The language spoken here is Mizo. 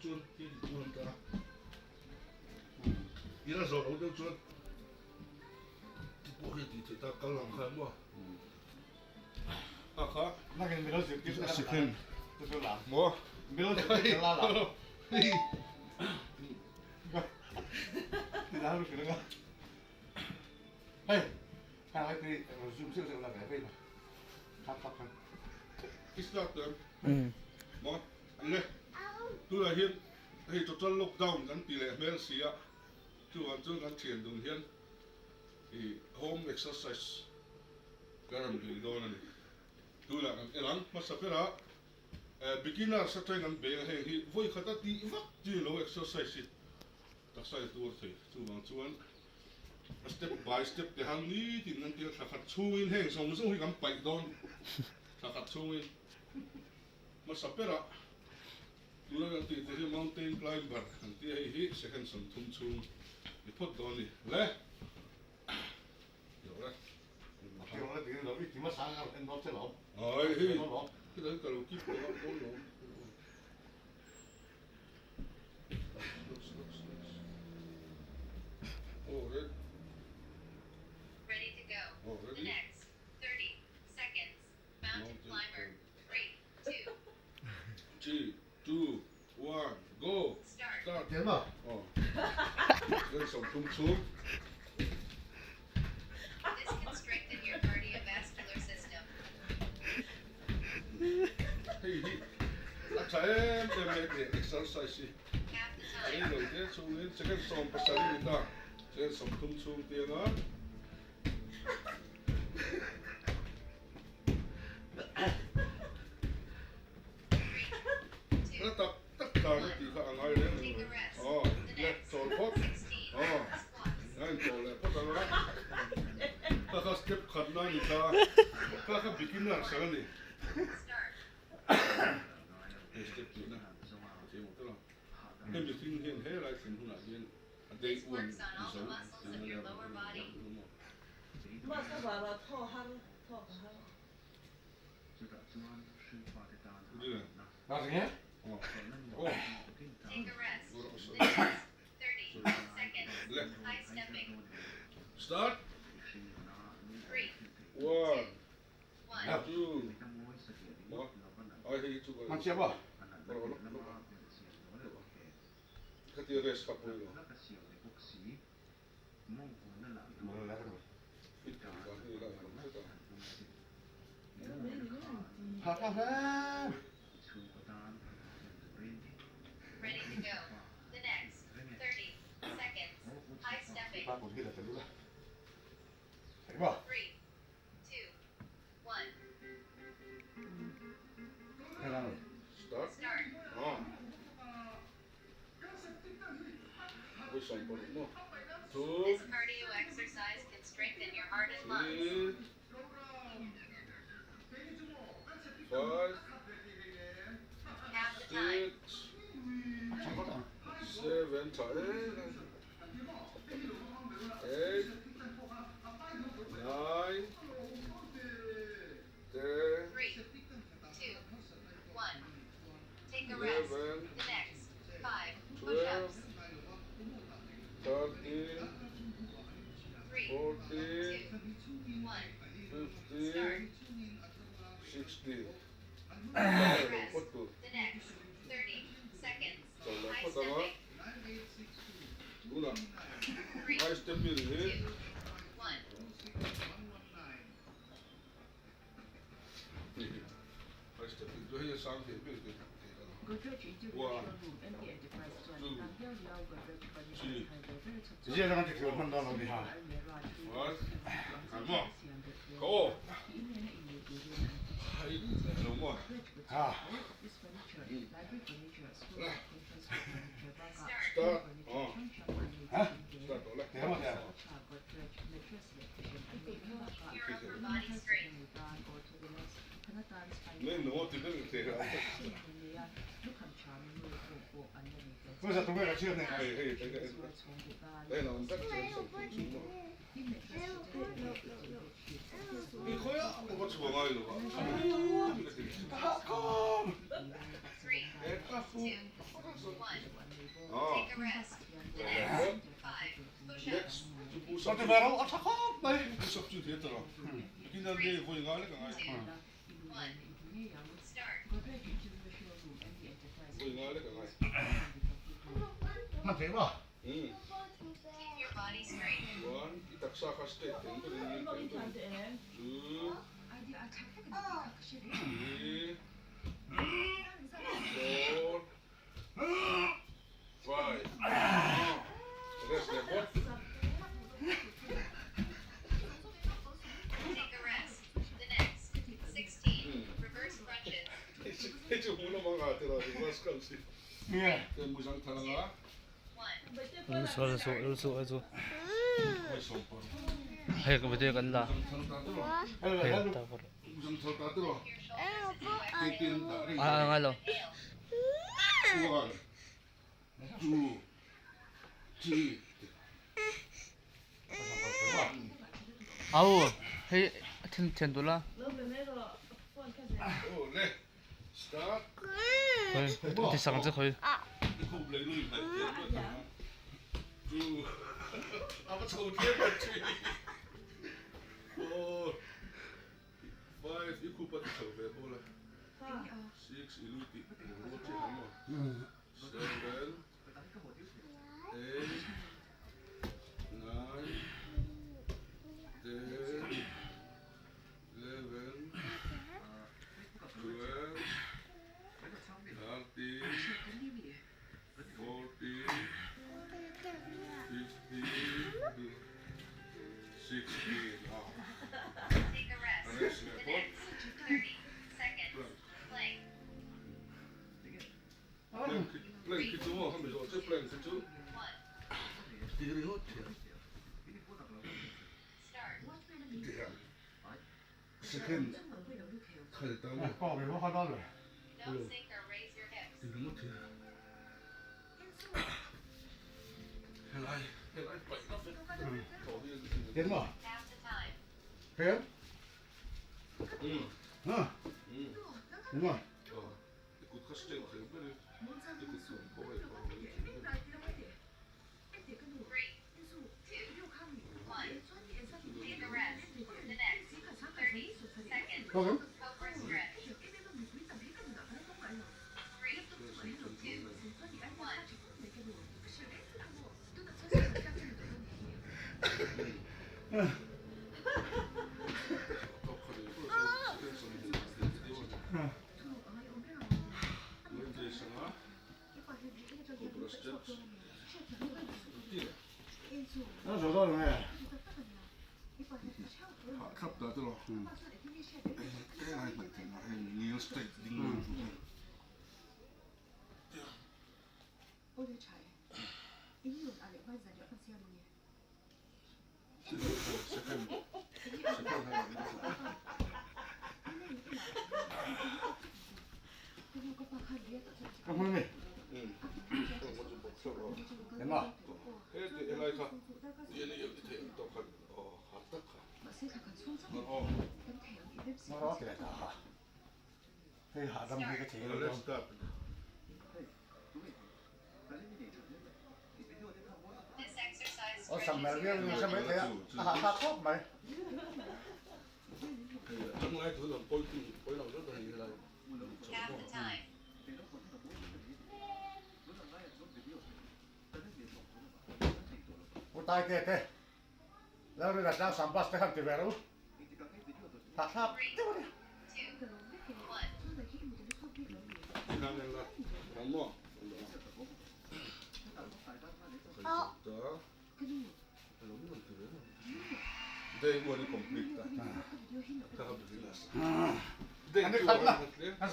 chuan ti tur an ta a. I la zawh loh deuh chuan ti pawh hi a tih theih ta kal ang kha emaw a kha a second maw I start em maw le tunah hian hei total lockdown kan ti leh hmel si a chuvang chuan kan thian dun hian ih home exercise kan rawn lui dawn a ni tunah kan en ang hmasa berah beginners atangin an bei a heng hi vawi khat a tih vak chi lo exercise hi taksa in tur thei chuvang chuan a step by step te hang nitin an tia thla khat chhungin heng zawng zawng hi kan paih dawn thla khat chhungin hmasa berah tuna kan tih te hi mountain climber an tia hei hi second 30 chhung ni phawt dawn a ni le Ai hei khilai ka lo keep tawh a dawn lo Oh red Ready to go. Oh The ready next 30 seconds. Mountain Mountain climber. 3, 2, 3 2 1 go start. Start Oh Then 30 chhung This can strengthen your cardiovascular system. Hei hi a tha em em mai teh exercise hi Half the a time. rei lo te chhungin second 70 ni ta second 30 chhung tianga 3, 2, na tak tak dan a tih kha a ngai reng take reng a rest. aw The le next chawl phawt 16 aw squats. a inchawl leh phawt ang a kha kha step khat na a ni ta kha kha beginner sak a ni Start. Hei step tih na a thiam ang tawh a hemi mihring hian helai thlen hunah hian a day This one works on ni all zo the muscles tih of na your nia lower body. Take a rest. The next 30 seconds. High stepping. Start. 3, 1, 2, 1. 2, Khatia rest kha pawimawh. Fit tih dan hi ila inawm hret a. Ready to go. The next 30 seconds. High stepping. 3, 2, 1. Start. Start. Ah. Vawi 70 maw? 2, This cardio exercise can strengthen your heart and lungs. 3, 5, Half the time. 6, 7, 8, 9, 10, 3, 2, 1. Take a rest. 11, The next 5 12, push-ups. 13, 3, 14, 2, 1. 15, 16. Take a Lo rest. phawt tur. The next 30 seconds. Chawl leh High phawt ang a. stepping. Tunah 3, high stepping hi 2, 1. High stepping chu hei a sang thei ber te thei a lo. 1, 2, 3, 5, an maw? Ka aw. Hei lo maw? Start. Start. Aw. Start tawh le. Your upper body strength. Nei no ti ber thei a. Hei hei hei hei hei lo vek chuan 30 chhung maw? I khawiah pawh ka chhuah ngai lo a. 3, 2, 1. Take a rest. The next 5 push-ups. Ka ti ve ro a tha khawp mai. Push up chu thei ta lo. Beginner day vawi ngai lek a ngai. 2, 1. Start. Vawi ngai lek a ngai. Hman thei maw? Umm. Keep your body straight. Chuan i taksa kha straight thei ang berin ngil thei ang berin. 2, 3, 4, 5. Rest leh phawt. Take a rest. The next 16 reverse crunches. Hei chu hmuh lamah ngah tira reverse crunch hi. Hei muzang thar anga. Hei ka video kan la. Hei ta por. Ah ngai lo. Au hei then then tu la. Khoi ti sang che khoi. Take a rest. The next 30 seconds. Plank. 1. Start. Don't sink or raise your hips. Half the time. 3, 2, 1. Take a rest. The next 30 seconds. Cobra stretch. 3, 2, 1. This exercise stretches your abdomen. Half the time. 3, 2, 1.